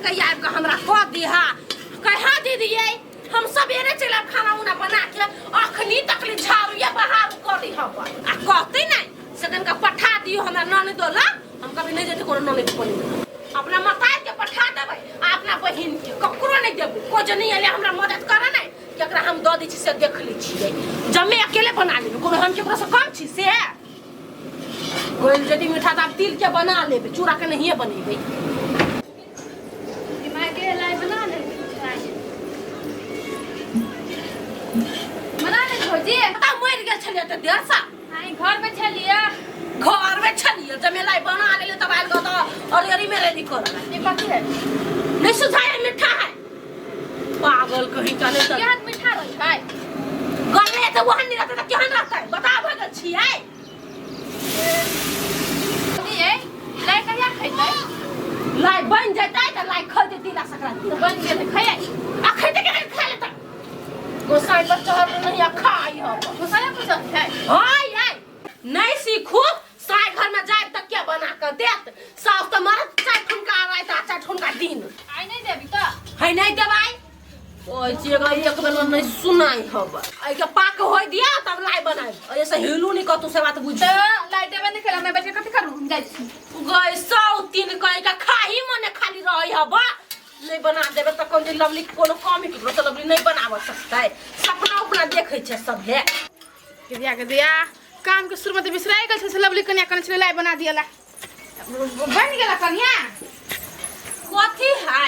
कहिया आबि कऽ हमरा कऽ दिहा। कहा दीदी ये हम सवेरे चलि आयब खाना उना बना के, अखनी तकली झाड़ू या बहारू करी हम आ कहते नहीं से कनिका पठा दियो हमरा ननद लग। हम कभी नहीं जेते कोनो ननद बनी, अपना मताई के पठा देबै आ अपना बहिन के, ककरो नहीं देबै। कोइ जे नहीं एलै हमरा मदद करे नहीं, केकरा हम दऽ दै छी से देख लै छियै। जमे अकेले बना लेबै, कोनो हम केकरो से कम छी से? गोल यदि मीठा तऽ आब तिल के बना लेबै, चूड़ा के नहिए बनेबै। माय के लाई बना ले, बना ले भौजी। तऽ मरि गेल छलियै तऽ 1.5 साल आई घर में छलियै, घर में छलियै, जमेलाई बना लेलियै तब आयल तऽ अरियरी में रेडी कर। ये कथी है? नहीं सुझाए मीठा है, पागल कहीं का नहीं। केहन मीठा रहै है? गले तऽ वहन नहीं रहता तऽ केहन रहतै? बता, भऽ गेल छियै। ये लाई कहिया खैतै? लाई बन जेतै तऽ लाई खैतै तिला संक्रांति। बन गेलै, खैयै। आ खैतै के खा लेतै? गोसाई पर चढ़ नहीं आ खाई हम। गोसाई पर चढ़ है? हाँ ये नहीं सीखू, साय घर में जाए तक क्या बना कर देत? सास तो मरत चार ठुनका रात आ चार ठुनका दिन। आई नहीं देबी तऽ? है नहीं देबाई ओइ जगह एक बेर नहीं सुनाई हब। एहि के पाक होय दिया तब लाई बनाई, ऐसे हिलू नहीं कतू, से बात बुझ। तऽ लाई देबे नहीं केला, मैं बैठ के कथी करू? हम जाइ छी। गई सौ तीन कह के खाही मने खाली रही हब। नहीं बना देबे तऽ कौन जे लवली के कोनो कमी केकरो तऽ लवली नहीं बनाबऽ सकतै, सपना उपना देखै छै सब हे। के दिया के दिया काम के शुरू में तऽ बिसराइ गेल छै। लवली कनिया कने छलै लाई बना दियला, बन गेला कनिया? कथी है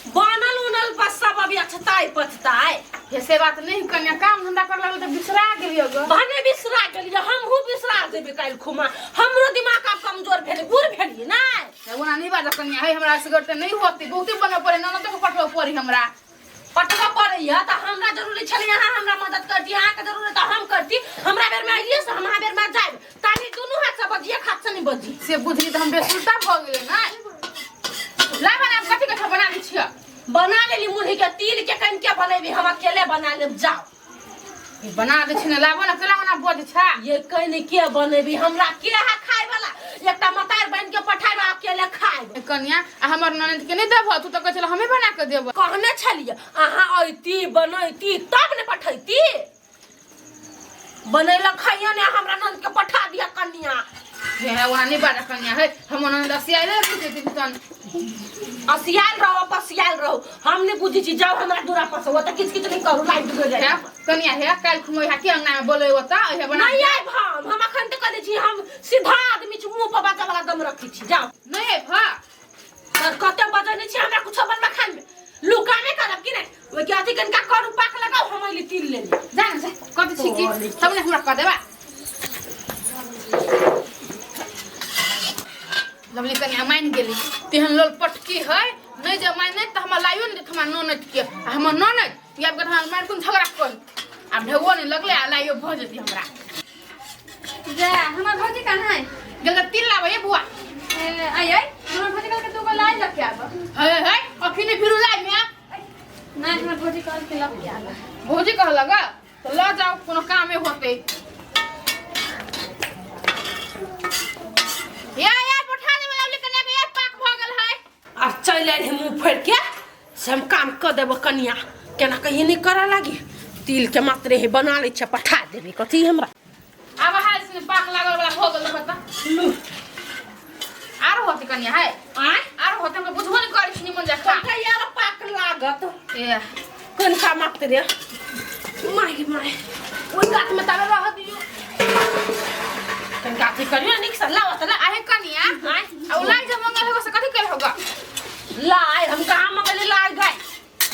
बनल उनल? बस सब अभी अछताई पछताई। हे से बात नहीं कनिया, काम धंधा कर लागल तऽ बिसरा गेलियो गो। भने बिसरा गेलियै, हमहूँ बिसरा जेबै काल्हि खुमा। हमरो दिमाग आब कमजोर भेलै, बूढ़ भेलियै नहि। ओना नहीं बाजऽ कनिया, है हमरा से तऽ नहीं होतै, बहुते बनऽ पड़े, ननद के पठबऽ पड़ी हमरा। पटबऽ पड़ैया तऽ हमरा जरूरी छलै अहाँ हमरा मदद करती, अहाँके जरूरी तऽ हम करती। हमरा बेरमे अइलियै से हम अहाँ बेरमे जायब, ताली दुनू हाथसँ बजिए, एक हाथसँ नहि बजी। से बुझली तऽ हम बेसुरता भऽ गेलै। ने ला बना, कथी कथी बना दै छियै? बना लेली मुरही के, तिल के कनिके बनेबी, हम अकेले बना लेब, जाओ। ई बना दै छी ने, लाबो ने, केला बना बज छा। ये कनि के बनेबी? हमरा के है खाय वाला? एकटा मतार बन के पठायब, अकेले खायब। ए कनिया, आ हमर ननद के नहीं देबह? तू तऽ कहै छल हमे बना के देबह। कहने छलियै अहाँ अयती बनैती तब ने पठैती। बनैला खाइयो ने, हमरा ननद के पठा दिया कनिया। हे हे वहाँ नहीं बाजा कनिया, है हमर ननद असियाले रखै छै तन। असियाल रहो, पसियाल रहो, हम नहीं बुझै छी। जाओ हमरा दूरा पर से, ओतऽ किछ किछ नहीं करू, लाइट गो जाय। हे कनिया, हे काल्हि खुमो यहाँ के अंगना में बोले ओतऽ हे बना। नहीं आयब हम अखन तऽ कह दै छी, हम सीधा आदमी छी, मुँह पर बाजऽ वाला दम रखै छी, जाओ। नहीं आयब हा? तर कते बजै नहि छी, हमरा कुछो बनबा खान में लुका नहि करब कि नहि? ओइ के अथी कनिका करू, पाक लगाउ, हम अइली तिल लेली। जा ने जा, कथी छी की तब ने हमरा कह देबा। लवली कनिया मान गेली, तेहन लोल पटकी है नहीं जे माने तऽ हमरा लाइयो नहीं देत हमरा ननद के, आ हमर ननद आबि कऽ हमरा मारि कोन झगड़ा कर आब ढेगो नहीं लगले आ लाइयो भऽ जेती हमरा। जा, हमर भौजी कहाँ है? गेल तऽ तिल लाबै बुआ। ए, आई आई हमर भौजी कहलकै तू लाई लऽ के आब। हे हे, अखनी फिर लाई में? नहीं, हमर भौजी कहलकै लऽ के आब। भौजी कहलक तऽ लऽ जाओ, कोनो कामे होतै। या या पठा देबै लवली कनिया के, या पाक भऽ गेल है। आब चलि आयल मुँह फोड़ि के से हम काम कऽ देबो कनिया, केना कहिए नहि करऽ लागी। तिल के मात्रे हे बना लै छियै, पठा देबै, कथी हमरा। आब हाल से पाक लागल वाला भऽ गेल बता। लू। आरो होतै कनिया है? आँय? आरो होतै, हमरा बुझबो नहि करै छी निमन जकाँ। कनिका यार पाक लागत। ए। कनिका मात्रे, my गे my, ओहि गाछमे ताबे रह दियौ, कनिका अथी करियौ नीकसँ, लाओ तऽ ला। आहे कनिया। आँय? आ उ लाई जब मंगल होगा से कथी केल होगा? लाइ हम कहाँ मंगली लाइ गाय?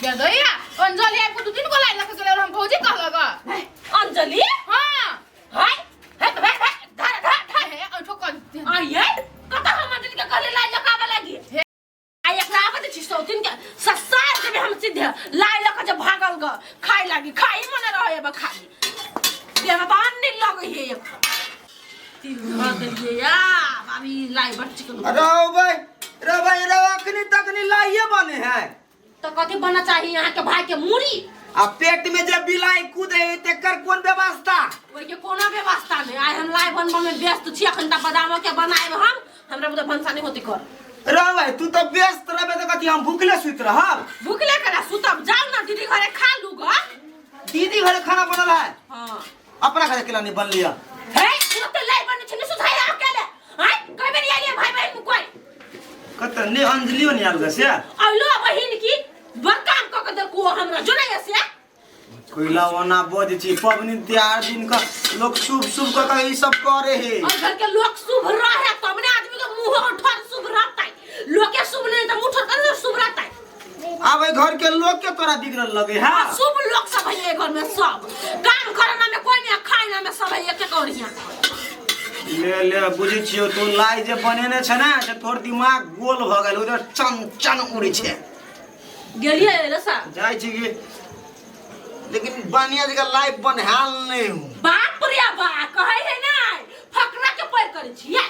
गदैया अंजलि आबि कऽ दू तीन गो लाई लऽ के गेलै और हम भौजी कहलक। अंजलि? हाँ। हाय हे हे हे, धर धर धर। हे ऐठो कर। आइए कतऽ हम अंजलि के कहली लाइ लगाबे लागी? हे। आ एकरा आबे छी सौतिन के ससार देबे हम सीधे, लाइ लऽ के जे भागल ग खाइ लागी, खाइ मने रहे अब खाली देह में तऽ अन्न नहि लगै है। एक तीन धर देलियै या बाबी लाइ बड़ चिकन। अरे भाई रे भाई रे, अखनी तकनी लाइए बने है। तऽ कथी बनना चाही अहाँ के भाई के मूड़ी? आ पेट में जे बिलाई कूदे है तेकर कोन व्यवस्था? ओहिके कोनो व्यवस्था नहि। आइ हम लाइ बनबऽ में व्यस्त छी, अखन तऽ बादामो के बनायब हम, हमरा बुते भनसा नहि होती कर। रे भाई तू तो व्यस्त रहबे त कथी हम भूखले सुति रहब? भूखले करा सुतब? जाओ ना दीदी घरे खा लू ग। दीदी घरे खाना बनल है? हाँ। अपना घरे केला नहीं बन लिया? हे तू तो लाई बन छै, नहीं सुधाई अकेले। हां कई बेर आइए भाई बहन कोई कत ने अंजलियो नहीं आल से? अइलो बहिन की बड़ काम क के देखो हमरा जो नहीं से। कोइला ओना बज छी पबनी तिहार दिन का लोग शुभ शुभ क के ई सब करे हे। और घर के लोग शुभ रहे तब ने आदमी के मुंह उठर शुभ रहतै। लोग के शुभ नहीं त मुंह उठर कर शुभ रहतै। आब ए घर के लोग के तोरा बिगड़ल लगे है? शुभ लोग सब है घर में, सब काम करना में कोई नहीं, खाना में सब है एक एक और हियां। ले ले बुझै छियो तू लाई जे बनेने छ ना से तोर दिमाग गोल भ गेल, उधर चन चन उड़ै छै। गेलिए रसा जाइ छी कि लेकिन बढ़िया जगह लाइफ बनहाल नहीं हूँ। बाप रे बा कहै है ना फकरा के पैर करै छियै।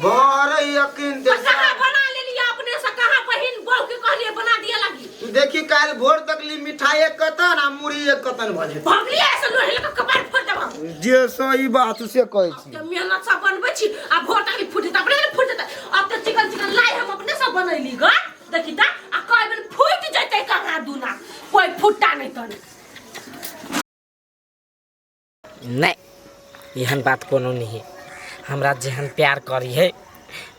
बड़े यकीन दे कहाँ बना लेलिए अपने से, कहाँ बहिन बहू के कहलिए बना दिया लगी। तू देखी काल भोर तक ली मिठाई एक कतन आ मुड़ी एक कतन भ जेतै। भगलिए ऐसे लोहे लके कपार फोड़ देब। जे सही बात से कहै छी। के मेहनत से बनबै छी आ भोर तक ली फूट जेतै, अपने ने फूट जेतै। अब त चिकन चिकन लाई हम अपने से बनैली ग देखी त आ कई बेर फूट जेतै कहाँ दूना कोई फुट्टा नहीं तने। नहीं एहन बात कोनो नहीं, हमरा जेहन प्यार करी है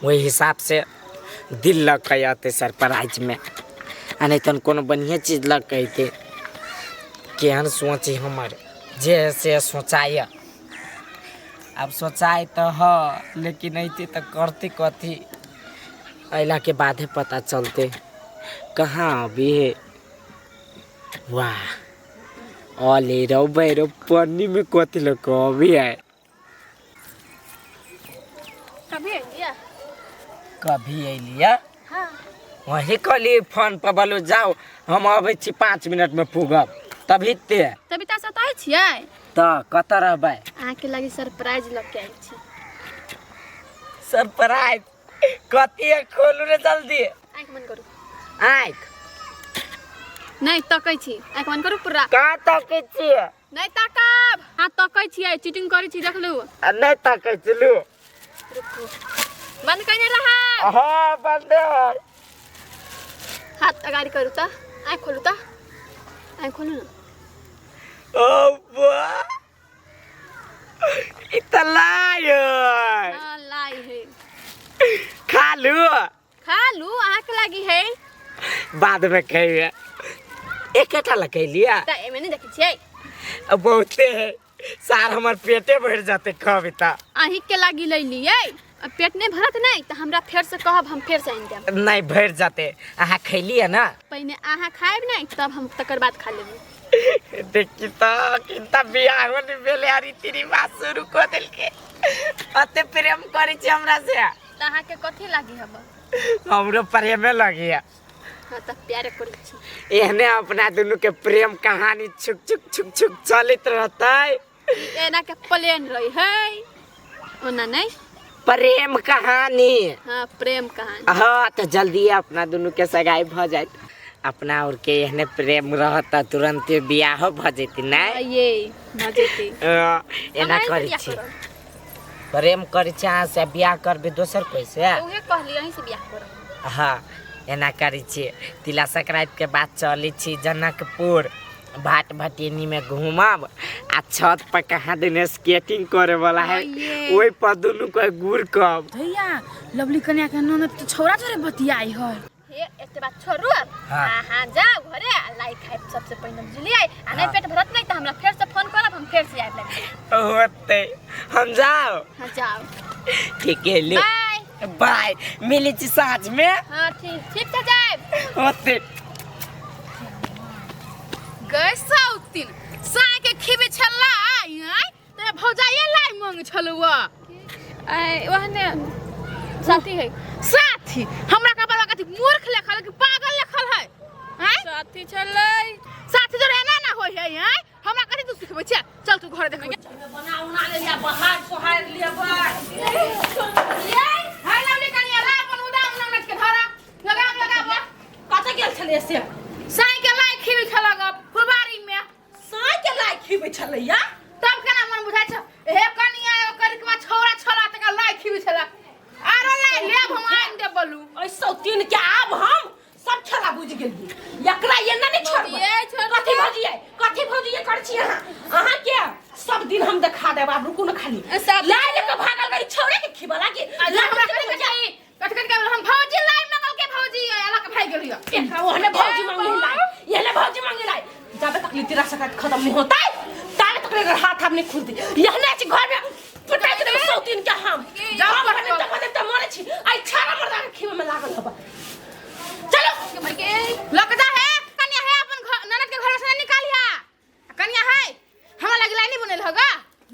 वही हिसाब से दिल लग के अते सरप्राइज में, आ नहीं तन कोनो बढ़िया चीज लग के अते। केहन सोची हमर जे से सोचाय, अब सोचाय तो ह लेकिन अते तो करते कथी, अला के बादे पता चलते कहाँ अभी है। वाह अले रौ बैरो पन्नी में कथी लोग अभी है। कभी अइलिया? कभी अइलिया? हाँ। वही कहली फोन पर बोलू जाओ हम अबै छी 5 मिनट में पुगब तभी ते। तभी ता सताइ छियै? त कतऽ रहबै? अहाँके लागी सरप्राइज लऽ के आयल छी। सरप्राइज कथी है? खोलू रे जल्दी। आँखि बंद करू। आँखि नहीं तकै छी, आँखि बंद करू पूरा। कहाँ तकै छियै? नहीं ताकब। हाँ तकै छियै, चीटिंग करै छी देखलू। आ नहीं तकै छलू। रुकू बंद कने रहा। हाँ बंद है। हाथ अगाडि करू त, आँखि खोलू त, आँखि खोलू न। ओ बा ई त लाई है। हाँ लाई है। खा लू। खा लू अहाँके लागी है। बाद में खैबे। एकेटा लगेलिया त एमे नहीं देखै छियै? बहुते है सार हमर पेटे भरि जाते खबे त। अहीं के लागी लैलियै, अब पेट नहीं भरत नहीं त हमरा फेर से कहब, हम फेर से आनि देब। नहीं भरि जाते, अहाँ खैलियै ना? पहिने अहाँ खायब नहीं तब हम तकर बाद खा लेबै। देखी त किनता बियाह नहीं भेलै आ रीति रिवाज शुरू कऽ देलकै। अते प्रेम करै छी हमरा से। त अहाँके कथी लागी हब? हमरो प्रेमे लगिया। हाँ त प्यारे करै छी। एहने अपना दुनू के प्रेम कहानी छुक छुक छुक छुक चलैत रहतै। एना के प्लेन रही है ओना नहीं प्रेम कहानी। हाँ प्रेम कहानी। हाँ तो जल्दी अपना दुनू के सगाई भ जाइत। अपना और के एहने प्रेम रहत तुरंत बियाह भ जैती नहीं? ये भ जैती। एना करै छी प्रेम करै छी अहाँ से बियाह करबे दोसर कोई से? उहे कहली अहीं से बियाह करब। हाँ एना करै छी तिला संक्रांति के बाद चलै छी जनकपुर भाट भटिनी में घूमब आ छत पर कहाँ दिन स्केटिंग करे वाला है ओहि पर दुनू के गुड़ कब। भैया लवली कन्या के ननद तो छौरा जोरे बतियाई है। हे एते बात छोड़ू अब। हाँ। हाँ जाओ घरे आ लाई खाइ सबसे पहिने बुझलियै? आ नहीं पेट भरत नहीं त हमरा फेर से फोन करब, हम फेर से आबि लेब। होते हम जाओ। हाँ जाओ। ठीक है ले बाय बाय, मिलै छी साँझ में। हाँ ठीक ठीक से जाएब। होते गै साउतिन साय के खिबे छला आय ते भौजाइए लाई मांग छलुआ। आय ओहने साथी है। साथी हमरा का बड़ा कथी मूर्ख लेखल कि पागल लेखल है? आय साथी छलै। साथी जोरे एना ना होय है। आय हमरा कथी तू सिखबै छै? चल तू घर देखबै। बना उना ले लिया बहार सोहार लिया बा। ये हाय लवली कनिया ला अपन उदाम ननद के धरा लगा लगा। कतऽ गेल छलै से? साय के लाई खिबे छला ग फुलबारी में। साय के लाई खिबै छलैया? तब केना मन बुझाइ छ? हे कनिया एगो करिकवा छौरा छला तका लाई खिबे छला। आरो लाई लेब हम आनि देब बोलू। सौतीन के आब हम सब खेला बुझि गेलियै। एकरा एना नहि छोड़बै। भौजी, छोड़ कथी भौजी यै? कथी भौजी यै करै छी अहाँ? अहाँ के सब दिन हम देखा देब। आब रुकू ने खाली। सब लाइ लेके भागल गई छोड़े के खिबा लागी। अच्छा हमरा कथी के चाही? कट कट के हम भौजी लाई मंगल के भौजी अलग भाग गेलियो। एकरा ओहने भौजी मांगे लाई, एहने भौजी मांगे लाई। जाबे तक तेरा सकत खत्म नहीं होता है ताबे तक एकर हाथ हम नहीं खुलती। यहने छी घर में पटाक के देब सौतीन के हम। जाओ हम पटको। भने तक त मरे छी। आई छाड़ा मर्दा के खिबे में लागल हबा। चलो लगता है कन्या है अपन घर ननद के घर से निकालिया। कन्या है हमरा लग लाई नहीं बनल होगा।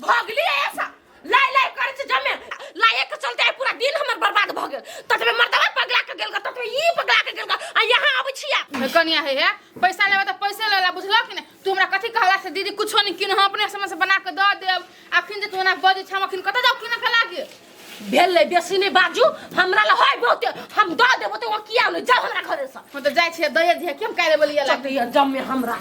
भगली ऐसा लाई लाई करे छै जमे लाए के चलते आइ पूरा दिन हमर बर्बाद भ गेल। ततबे मर्दवा पगला के गेल ग, ततबे ई पगला के गेल ग, आ यहाँ आबै छिया। हे कन्या है हे पैसा लेबे त पैसे ले ला, बुझलो कि नहीं? तू हमरा कथी कहला से दीदी कुछो नहीं किन, हम अपने समय से बना के द देब। अखिन जे तू हमरा बजै छ, हम अखिन कतऽ जाउ किन के लागे? भेलै बेसी नहीं बाजू, हमरा ल होय बहुते, हम द देबो त ओ किया नै। जाउ हमरा घरे से। हम त जाइ छियै दए दिहे कि हम काल्हि बोलिए। चटैया जमे हमरा।